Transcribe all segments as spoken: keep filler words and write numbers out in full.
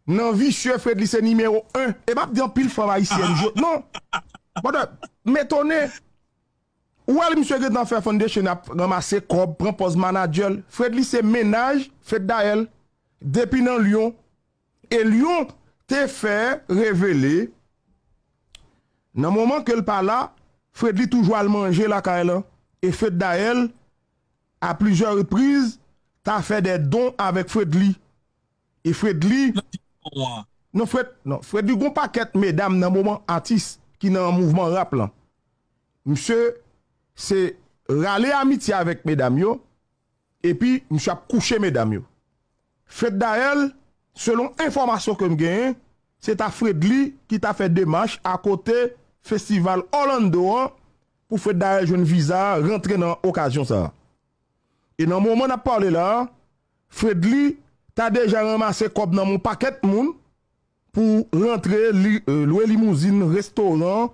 Nan visye, Fredly se nimewo en. E m ap di anpil fanm ayisyèn, jodi, non. Brother, m etone. Ou wè misye gentan fè foundation ap ranmase kòb, pran pòz manager l. Fredly se mennaj Fednaelle depi nan Lyon. E Lyon te fè revele, nan moman ke l pa la, Fredly toujou al manje lakay lan. E Fednaelle, a plizyè repriz, ta fè de don avèk Fredly. E Fredly, non, Fred, non, Fredly gon pakèt medam nan moman, atis ki nan mouvman rap lan. Misye se rale amitye avèk medam yo, epi misye ap kouche medam yo. Fednaelle, selon enfòmasyon ke m genyen, se ta Fredly ki ta fè demach akote festival Orlando an pou Fednaelle jwenn viza rantre nan okazyon sa a. E nan moman n ap pale la a, Fredly ta deja ranmase kòb nan men yon pakèt moun pou rantre, li, euh, lwe limouzin, restoran,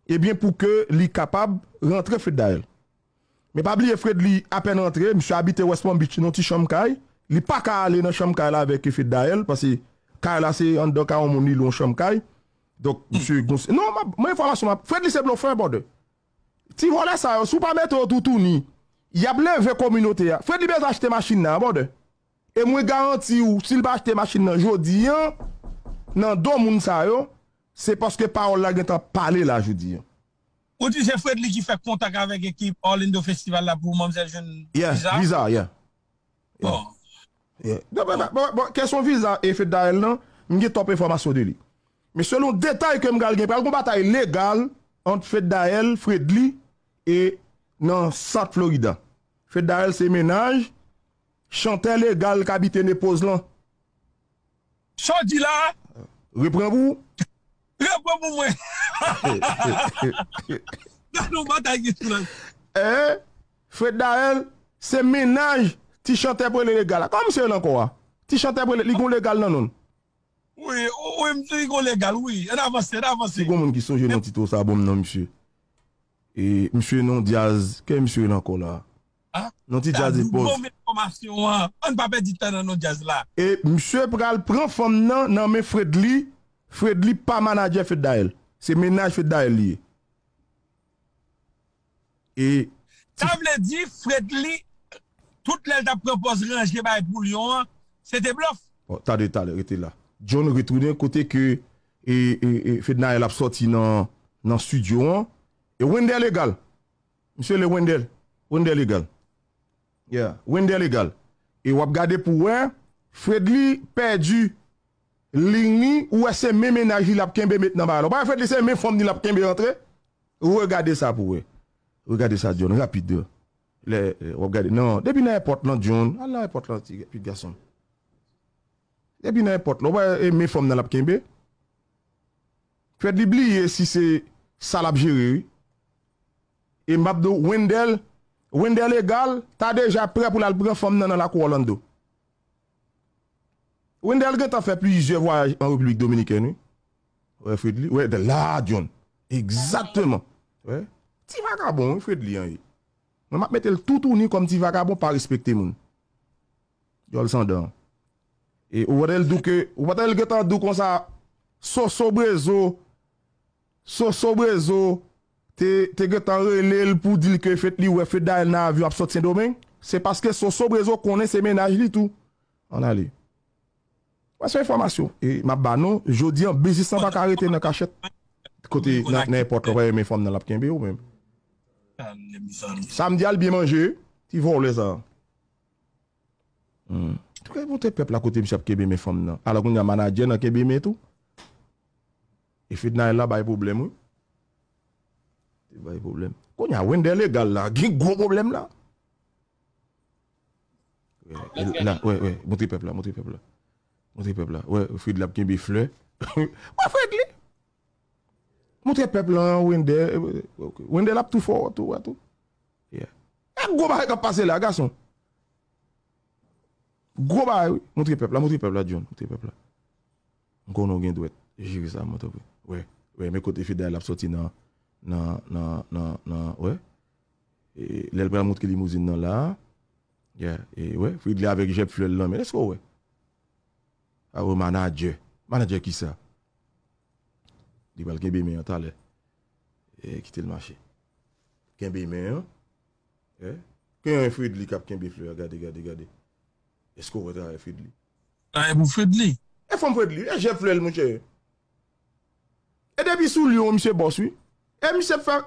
ebyen pou ke li kapab rantre Fednaelle. Men pa bliye Fredly apèn rantre, misye abite West Palm Beach nan ti chanm kay, li pa ka ale nan chanm kay la avèk Fednaelle, paske kay la se anndan kay yon moun li lwe yon chanm kay. Donk, misye, non, m ap, mwen enfòmasyon m ap, Fredly se blofè, brother. Ti vòlè sa yo, si w pa mete yo toutouni, y ap leve kominote a. Fredly bezwen achte machin nan, brother. E mwen garanti w, si l pa achte machin nan jodi an, nan do moun sa yo, se paske pawòl la gentan pale la jodi an. Ou di se Fredly ki fè kontak avèk ekip Orlando Festival la pou manmzèl jwenn, yeah, viza? Viza, yeah. Yeah. Bon. Yeah. Non, bon, bon, bon, kesyon viza e Fednaelle nan, m gen twòp enfòmasyon de li. Men selon detay ke m pral gen, pral gon batay legal ant Fednaelle, Fredly e nan South Florida. Fednaelle se mennaj chantè legal k abite Naples lan. Sa w di la a? Repran pou ou. Repran pou mwen. Gade yon batay ki sou la. Eh, Fednaelle se mennaj ti chantè prele legal la. Kòman misye rele ankò a? Ti chantè prele, li gon legal nan non l. Wi, wi, m di li gon legal, wi. Ann avanse, ann avanse. Si gon moun ki sonje non ti twa sa, bon m non misye. E misye non djaz, ke misye rele ankò la? Ah, non ti djaz li poz. Bon enfòmasyon an. Ann pa pèdi tan nan non djaz la. E misye pral pran fanm nan nan men Fredly. Fredly pa manadjè Fednaelle. Se mennaj Fednaelle li ye. E sa vle di Fredly, tout lè l t ap pran pòz ranje bagay pou Lyon an, se te blòf. Bon, tande, tande, rete la. John retounen kote ke e, e, e Fednaelle ap sòti nan, nan studio an. E Wendell Legal. Misye le Wendell. Wendell Legal. Yeah, Wendell Legal. E w ap gade pou wè, Fredly pèdi liy li, ou wè se men mennaj li l ap kenbe met nan bagay la. Ou pa wè Fredly se men fanm li l ap kenbe rantre? Regade sa pou wè. Regade sa, John, rapid. Lè, lè w ap gade. Non, depi nan èpòt lan, John, al nan èpòt lan, ti, pitit gason. Depi nan èpòt lan, ou wè e men fanm nan l ap kenbe? Fredly bliye si se sa l ap jere, wi. E m ap di w, Wendell, Wendell Legal ta deja prè pou l al pran fanm nan nan lakou Orlando. Wendell gentan fè plizyè vwayaj an Repiblik Dominikèn, wi. Wè, Fredly, wè, de la, John. Egzakteman. Wè. Ti vagabon, wi, Fredly an ye. Mwen, m ap mete l toutouni kòm ti vagabon, pa respekte moun. Dyòl sandan. E ou pa tande l di w ke, ou pa tande l gentan di w konsa, Soso Brezo, Soso Brezo te, te gentan rele l pou di l ke Fed, li wè Fednaelle nan avyon ap sot Sendomeng? Se paske Soso Brezo konnen se mennaj li tou. Ann ale. Wè, se enfòmasyon. E m ap ba nou, jodi an, biznis lan pa ka rete nan kachèt. Kote, nan, nan èpòt lan, wè, men fanm nan l ap kenbe ou menm. Samdi al byen manje, ti vòlè sa. Hmm. Antouka, montre pèp la kote misye ap kenbe men fanm nan. Alò, kounye a, manadjè nan kenbe men tou. E Fednaelle la bay pwoblèm, wi. Li bay pwoblèm. Kounye a, Wendell Legal la, gen gwo pwoblèm la. Wè, la, wè, wè, montre pèp la, montre pèp la. Montre pèp la. Wè, Fredly ap kenbe flè. Wè, Fredly. Montre pèp la, Wendell, eh, ok. Wendell ap tou fò, tou, wè, tou. Yeah. E gwo bagay k ap pase la, gason. Gwo bagay, wi. Montre pèp la, montre pèp la, John. Montre pèp la. M konnen w gen dwèt. Jere sa, mwen, tanpri. Wè, wè, men kote Fednaelle ap sòti nan, nan, nan, nan, nan, wè. E, lè l pral montre limouzin nan la. Yeah, e, wè, Fredly avèk jèb flè l nan men. Èske w wè? A, wè, manadjè. Manadjè kisa? Li pral kenbe men an talè. E, kite l mache. Kenbe men an. E? Ke yon Fredly k ap kenbe flè a, gade, gade, gade. Èske w wè travay Fredly? Travay pou Fredly. E fanm Fredly, e jèb flè l, monchè. E depi sou Lyon, misye bòs, wi. E misye fè,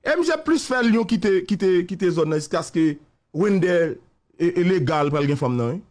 e misye plis fè Lyon kite, kite, kite zòn nan, jiskaske Wendell e, e Legal pral gen fanm nan, wi.